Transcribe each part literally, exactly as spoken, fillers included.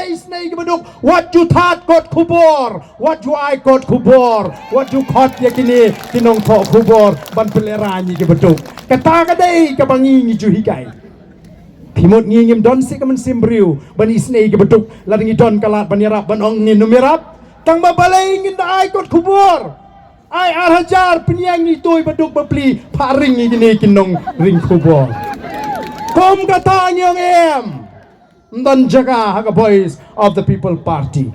Isynei ki baduk, wat ju thad kot khubor, wat ju ai kot khubor, wat ju khot ïa kine ki nongthoh khubor ban pynlehrain ïa ki baduk. Kata ka dei kaba ngi ngi ju hikai. Phi mut ngi ngim don shuh ka mynsiem briew ban isynei ïa ki baduk, lada ngi don ka lad ban ïarap ban ong ngin ym ïarap. Tang ba balei ngin da ai kot khubor? Ai ar hajar pynïeng ïa ito i baduk bapli, phah ring ïa kine ki nongring khubor. Kum kata ngi ong em. Ym don jaka ha ka Voice of the People Party.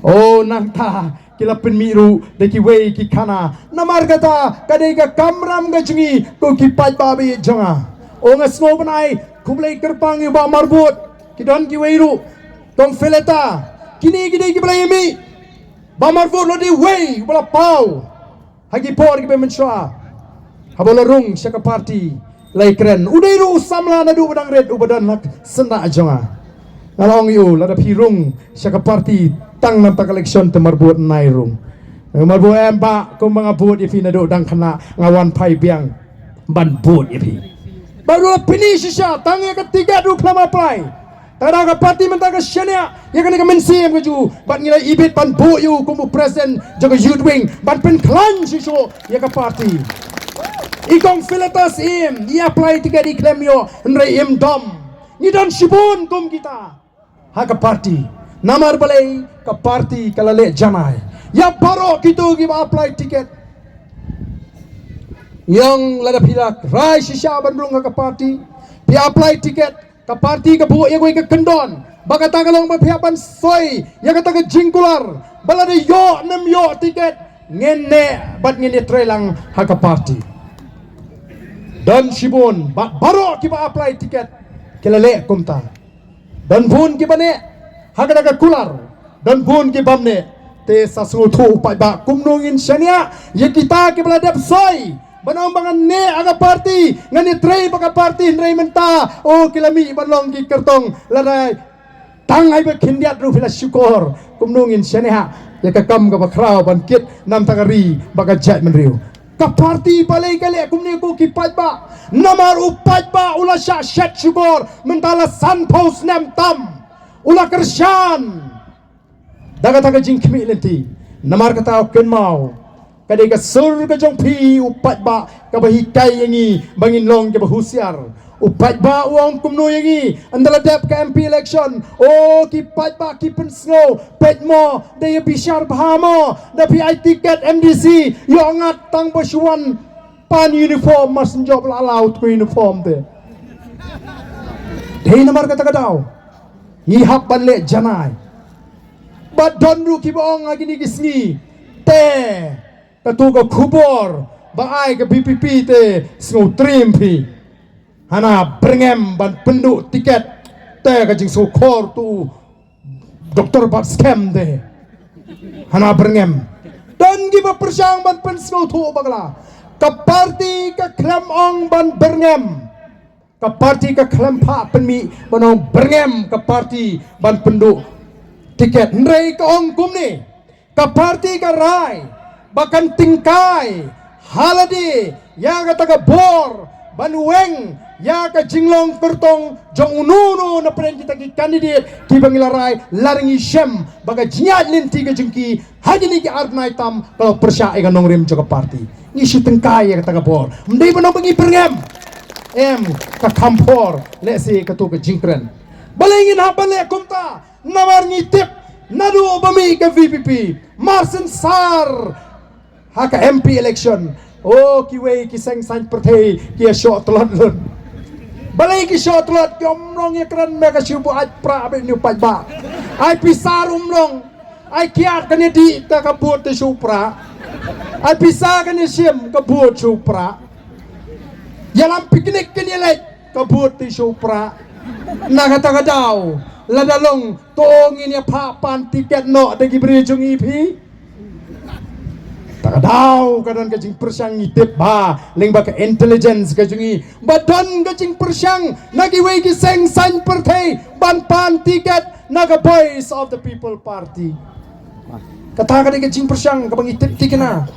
O nangta ki la pynmih ruh da kiwei ki khana. Namar kata ka dei ka kamram ka jong ngi ko ki paidbah ba ïeit jong nga. O nga sngew ban ai khublei kyrpang ïa u Bah Marbud. Ki don kiwei ruh. Kong Fileta. Kine ki dei kiba la ïamih. Bah Marbud la dei uwei uba la paw ha ki por kiba mynshuwa. Haba la rung sha ka party la ïakren. U dei ruh u samla naduh ba dang rit uba don ha syndah jong nga. Nga la ong ïa u, lada phi rung sha ka party tang na ka election te Marbud nai rung. Marbud em bah, kumba nga bud ïa phi naduh dang khynnah, nga wan phai biang ban bud ïa phi. Bad ruh la pyni shisha tang ïa ka tiket ruh khlem apply. Te da ka party mynta ka shaniah ïa kane ka mynsiem ka jong u, bad ngi la ibit ban buh ïa u kum u president jong ka youth wing ban pynkhlaiñ shisha ïa ka party. I Kong Philetus im, i apply ticket i khlem ïoh, hynrei im dom. Ngi don shibun kum kita ha ka party. Namar balei? Ka party ka la leh janai ïa baroh kito kiba apply ticket. Ngi ong lada phi la rai shisha ban rung ha ka party, phi apply ticket, ka party ka buh ïa kawei ka kyndon ba kata ka long ba phi hap ban soi ïa kata ka jingkular ba lada ïoh ne ym ïoh ticket, ngin neh bad ngin ïatreilang ha ka party. Don shibun bad baroh kiba apply ticket ki la leh kumta. Don bun kiba neh ha kata ka kular, don bun kibym neh. Te sa sngewthuh u paidbah kumno ngin shaniah ïa kita kiba la dep soi ban ong ba ngan neh ha ka party, ngan ïatrei bad ka party, hynrei mynta o ki la mih ban long ki kyrtong. Lada tang haba khyndiat ruh phi la shukor. Kumno ngin shaniah ïa ka kam kaba khraw ban kit na ka bynta ka ri bad ka jaitbynriew? Ka party balei ka leh kumne ko ki paidbah? Namar u paidbah u la shah shet shukor mynta la sanphew snem tam. U la kyrshan da kata ka jingkhmih lynti. Namar kata u kynmaw, ka dei ka sur ka jong phi u paidbah kaba hikai ïa ngi ba ngin long kiba husiar. U paidbah u ong kumno ïa ngi ynda la dep ka M P election? O ki paidbah ki pynsngew, peit mo, da ïa bishar bha mo, da phi ai tiket M D C, ïoh ngat tang ba shu wan pan uniform, mar shen jop la allow ko uniform te. Dei namar kata ka daw ngi hap ban leh janai. Bad don ruh kiba ong ha kine ki sngi te kato ka khubor ba ai ka V P P te sngewtriem phi. Hana byrngem ban pynduh tiket te ka jingsngewkhor tu Doktor Batskhem te. Hana byrngem. Don kiba pyrshang ban pynsngewthuh bakla. Ka party ka khlem ong ban byrngem. Ka party ka khlem phah pynmih ban ong byrngem ka party ban pynduh tiket. Hynrei ka ong kumne. Ka party ka rai ba kan tyngkai ha lade ïa kata ka bor ban weng ïa ka jinglong kyrtong jong uno uno na pdeng kita ki candidate kiba ngi la rai, lada ngi shem ba ka jingïaid lynti ka jong ki ha kine ki ar bnai tam ka la pyrshah ïa ka nongrim jong ka party. Ngi shu tyngkai ïa kata ka bor. Ym dei ban ong ba ngi byrngem. Em, ka kham por lehse kato ka jingkren. Balei ngin hap ban leh kumta? Namar ngi tip naduh ba mih ka V P P, mar syn sar ha ka M P election, o kiwei ki seng saiñ pyrthei ki ïa shoh tlot lut. Balei ki shoh tlot? Ki ym long ïa kren me ka shu buaid pra bad ïa u paidbah. Ai pisa ruh ym long. Ai kiad kane dih te ka vote te shu pra. Ai pisa kane shim ka vote shu pra. Ïalam picnic kane leit ka vote te shu pra. Na kata ka daw lada long to ngin ïa phah pan tiket noh da ki briew jong ngi phi. Ta ka daw ka don ka jingpyrshang, ngi tip ba lyngba ka intelligence ka jong ngi ba don ka jingpyrshang na kiwei ki seng saiñ pyrthei ban pan tiket na ka Voice of the People Party. Kata ka dei ka jingpyrshang kaba ngi tip thikna.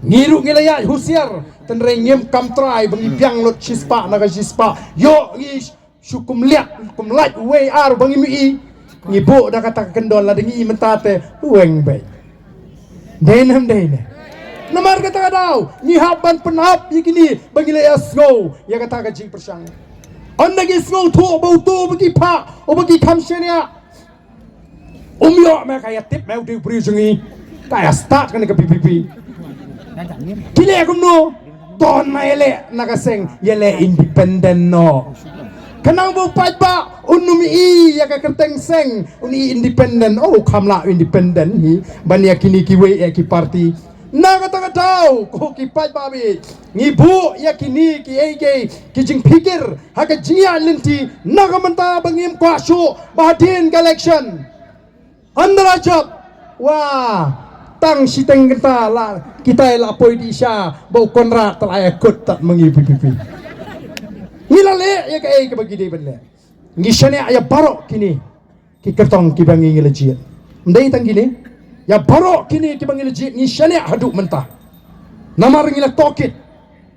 Ngi ruh ngi la ïaid husiar, hynrei ngim kam trai ba ngi biang lut shispah na ka shispah. Ïoh ngi shu kum liat kum lait uwei ar ba ngim ïohi. Ngi buh da kata ka kyndon lada ngi mynta te weng beit. Dei ne em dei ne? Namar kata ka daw ngi hap ban pynhap ïa kine ba ngi la ïasngew ïa kata ka jingpyrshang. Ynda ngi sngewthuh ba uto ba ki phah, uba ki kham shaniah, um ïoh me ka ïatip me u dei u briew jong ngi. Ka ïa start kane ka P P P. Ki leh kumno? To na ïaleh na ka seng, ïaleh independent noh. Khnang ba u paidbah un ym i ïa ka kyrteng seng, un i independent. Oh, kham lah independent hi ban ïa kine kiwei ïa ki party. Na kata ka daw ko ki paidbah beit, ngi buh ïa kine kiei kiei ki jingpikir ha ka jingïaid lynti na ka mynta ba ngim kwah shuh ba hadien ka election. Ynda la jop, wa, tang shiteng kynta la, kita la poi dih sha ba u Conrad te la ïakut tad ma ngi P P P. Ngi la leh ïa kaei kaba ngi dei ban leh. Ngi shaniah ïa baroh kine ki kyrtong kiba ngi, ngi la jied. Ym dei tang kine, ïa baroh kine kiba ngi la jied ngi shaniah haduh mynta. Namar ngi la tohkit.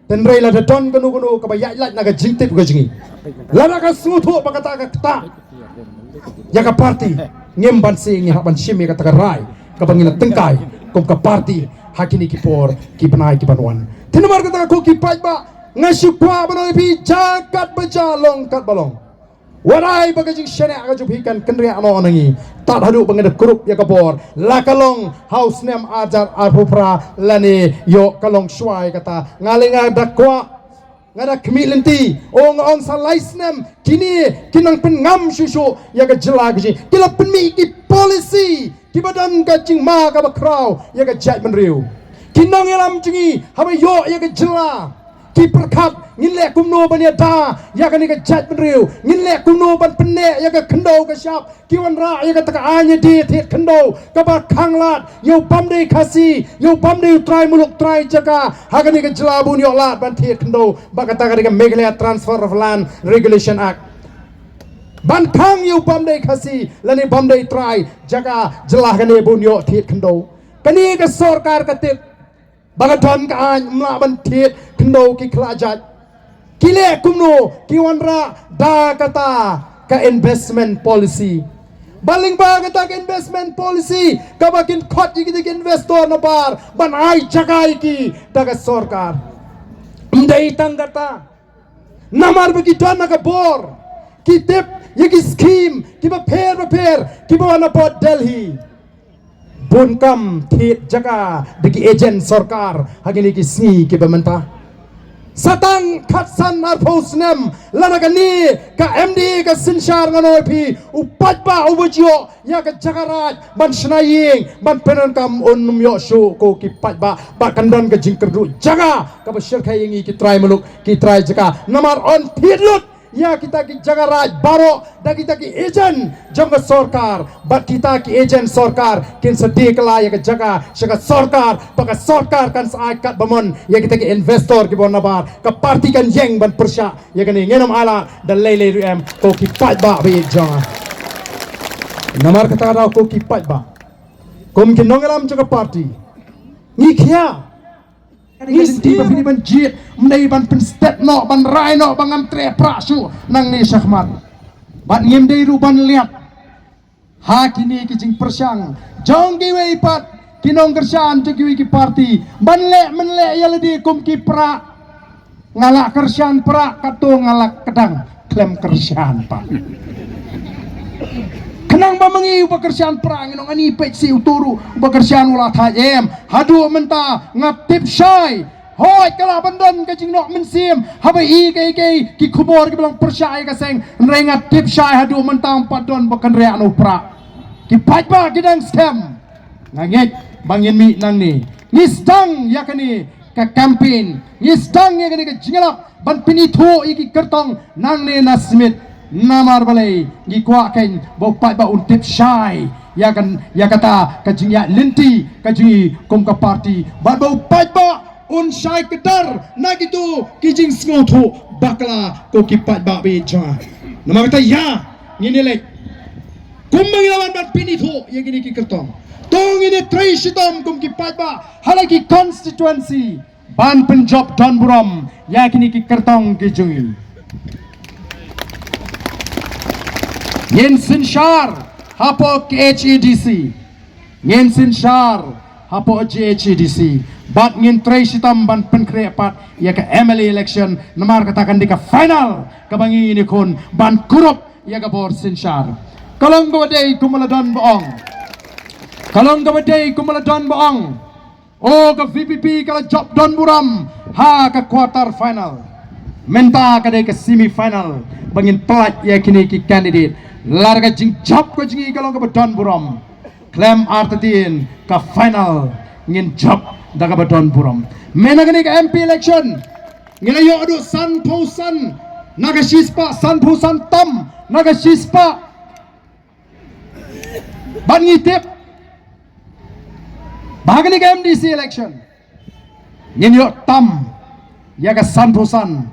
Hynrei lada don kano kano kaba ïaid lait na ka jingtip ka jong ngi, lada ka sngewthuh ba kata ka ktah ïa ka party, ngim banse ngi hap ban shim ïa kata ka rai kaba ngi la tyngkai kum ka party ha kine ki por ki bnai ki ban wan. Te namar kata ko ki paidbah, nga shu kwah ban ong ïa phi, ja katba ja, long katba long. Wat ai ba ka jingshaniah ka jong phi kan kynriah noh na ngi tad haduh ba ngi da kurup ïa ka bor, la ka long ha u snem arhajar arphew phra lane ïoh ka long shuwa ïa kata. Nga leh nga da kwah, nga da khmih lynti, ong, nga ong sa lai snem kine ki nang pynngam shuh shuh ïa ka jylla ka jong ngi. Ki la pynmih ki policy kiba don ka jingma kaba khraw ïa ka jaitbynriew. Ki nongïalam jong ngi haba ïoh ïa ka jylla, ki pyrkhat, ngin leh kumno ban ïada ïa kane ka jaitbynriew, ngin leh kumno ban pynneh ïa ka khyndew ka shap. Ki wanrah ïa kata ka aiñ ïadie thied khyndew kaba khanglad ïa u bym dei Khasi, ïa u bym dei u trai muluk trai jaka ha kane ka jylla ba un ïoh lad ban thied khyndew. Ba kata ka dei ka Meghalaya Transfer of Land Regulation Act. Ban khang ïa u bym dei Khasi lane bym dei trai jaka jylla kane ba un ïoh thied khyndew. Kane ka sorkar ka tip ba ka don ka aiñ ym lah ban thied khyndew ki khlajait. Ki leh kumno? Ki wanrah da kata ka investment policy. Ba lyngba kata ka investment policy kaba kin khot ïa kita ki investor nabar ban ai jaka ïa ki da ka sorkar. Ym dei tang kata, namar ba ki don ha ka bor, ki tip ïa ki skhim kiba pher bapher kiba wan na pdeng Delhi. Bun kam thied jaka da ki agent sorkar ha kine ki sngi kiba mynta. Sa tang khatsan arphew snem lada kane ka M D A ka synshar, ngan ong ïa phi, u paidbah uba ju ïoh ïa ka jaka raid ban shna ïing ban pyndonkam un ym ïoh shuh ko ki paidbah. Ba kan don ka jingkyrduh jaka kaba shyrkhei ïa ngi ki trai muluk ki trai jaka. Namar yn thied lut ïa kita ki jaka raid baroh da kita ki agent jong ka sorkar. Bad kita ki agent sorkar kin sa die kylla ïa ka jaka sha ka sorkar, ba ka sorkar kan sa ai kat ba mon ïa kita ki investor kiba wan nabar. Ka party kan ïeng ban pyrshah ïa kane. Ngin ym ailad da lei lei ruh em ko ki paidbah ba ïeit jong nga. Namar kata ka daw ko ki paidbah, kum ki nongïalam jong ka party, ngi khia, ngi sdang ba phi dei ban jied, ym dei ban pynstet noh, ban rai noh ba ngam treh prah shuh nangne shakhmat. Bad ngim dei ruh ban liat ha kine ki jingpyrshang jong kiwei pat ki nongkyrshan jong kiwei ki party ban leh mynleh ïa lade kum ki prah. Nga lah kyrshan prah, katto nga lah kdang khlem kyrshan pat. Khnang ba ma ngi uba kyrshan prah ngin ong ani peit shi uto ruh uba kyrshan u la thait, em. Haduh mynta nga tip shai. Hooid, ka lah ban don ka jingnoh mynsiem haba i kaei kaei ki khubor kiba long pyrshah ïa ka seng. Hynrei nga tip shai haduh mynta ym pat don ba kynriah noh u prah. Ki paidbah ki dang skhem. Nga ngeit ba ngin mih nangne. Ngi sdang ïa kane ka campaign, ngi sdang ïa kane ka jingïalap ban pynithuh ïa ki kyrtong nangne na Smit. Namar balei? Ngi kwah kein ba u paidbah un tip shai ïa kan, ïa kata ka jingïaid lynti ka jong ngi kum ka party, bad ba u paidbah un shai kdar na kito ki jingsngewthuh bakla ko ki paidbah ba ïeit jong nga. Namar kata ïa ngin ïaleit kumba ngi la wan ban pynithuh ïa kine ki kyrtong. To ngin ïatrei shitom kum ki paidbah ha la ki constituency ban pynjop don burom ïa kine ki kyrtong ki jong ngi. Ngin synshar hapoh K H A D C, ngin synshar hapoh J H A D C, bad ngin trei shitom ban pynkhreh pat ïa ka M L A election, namar kata kan dei ka final kaba ngi ïakhun ban kurup ïa ka bor synshar. Ka long kaba dei kumba la don ba ong. Ka long kaba dei kumba la don ba ong. O, ka V P P ka la jop don burom ha ka quarter final. Mynta ka dei ka semi final ba ngin pynlait ïa kine ki candidate. Lada ka jingjop ka jong ngi ka long kaba don burom, khlem artatien ka final ngin jop da kaba don burom. Mynta kane ka M P election ngi la ïoh haduh sanphew san na ka shispah, sanphew san tam na ka shispah. Bad ngi tip ba ha kane ka M D C election ngin ïoh tam ïa ka sanphew san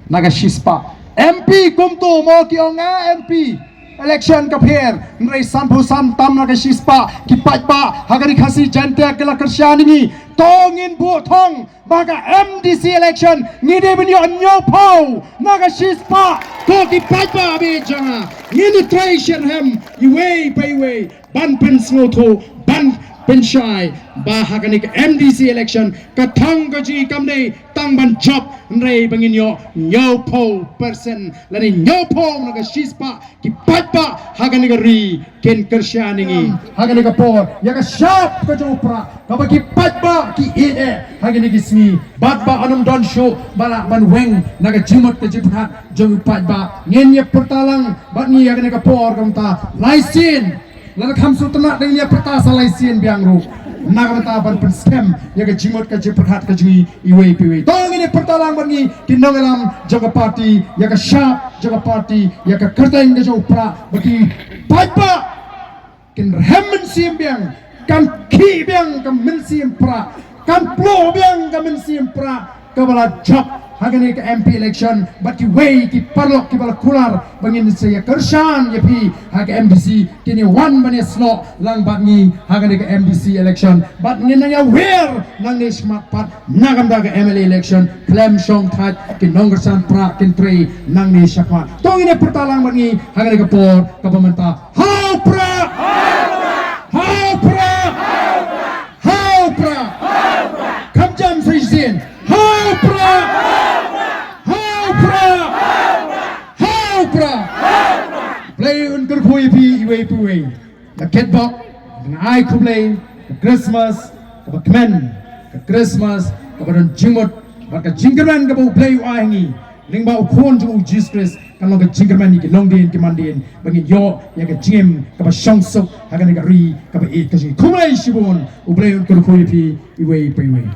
na ka shispah. M P kumto mo ki ong, ah, M P election ka pher, hynrei sanphew san tam na ka shispah ki paidbah ha ka Ri Khasi Jaiñtia ki la kyrshan ïa ngi. To ngin buh thong ba ka M D C election ngi dei ban ïoh hynñiewphew na ka shispah. Ko ki paidbah ba ïeit jong nga, ngin ïa trei shitrhem iwei pa iwei ban pynsngewthuh, ban pynshai ba ha kane ka M D C election ka thong ka jong ngi kam dei tang ban jop, hynrei ba ngin ïoh hynñiewphew percent lane hynñiewphew na ka shispah ki paidbah ha kane ka ri kin kyrshan ïa ngi. Ha kane ka por ïa ka shap ka jong u Prah kaba ki paidbah ki ïeit eh ha kine ki sngi, bad ba ym don shuh ba lah ban weng na ka jingmut ka jingpyrkhat jong u paidbah. Ngin ïa pyrta lang bad ngi ha kane ka por kumta lai sien. Lada kham sngewtynnat, ngin ïa pyrta sa lai sien biang ruh na ka bynta ban pynskhem ïa ka jingmut ka jingpyrkhat ka jong ngi iwei pa iwei. To ngin ïa pyrta lang bad ngi ki nongïalam jong ka party, ïa ka shap jong ka party, ïa ka kyrteng ka jong u Prah, ba ki paidbah kin rhem mynsiem biang, kan khih biang ka mynsiem Prah, kan pluh biang ka mynsiem Prah kaba la jop ha kane ka M P election. Bad kiwei ki paralok kiba la kular ba ngin sa ïa kyrshan ïa phi ha ka M D C, kin ïa wan ban ïa snoh lang bad ngi ha kane ka M D C election. Bad ngin nang ïa wer nangne shakhmat pat na ka bynta ka M L A election. Khlem shong thait, ki nongkyrshan Prah kin trei nangne shakhmat. To ngin ïa pyrta lang bad ngi ha kane ka por kaba mynta. Ha u Prah! Ha u Prah! Ha u Prah! Kham jam sa shisien. Ha u Prah! Ha u Prah! Ha u Prah! Blei un kyrkhu ïa phi iwei pa iwei. Nga kyrpad, nga ai khublei, ka Christmas kaba kmen, ka Christmas kaba don jingmut, bad ka jingkyrmen kaba U Blei u ai ha ngi lyngba u Khun jong u Jisu Khrist, kan long ka jingkyrmen ïa ki longdien ki mandien, ba ngin ïoh ïa ka jingim kaba shongsuk ha kane ka ri kaba ïeit ka jong ngi. Khublei shibun, U Blei un kyrkhu ïa phi iwei pa iwei.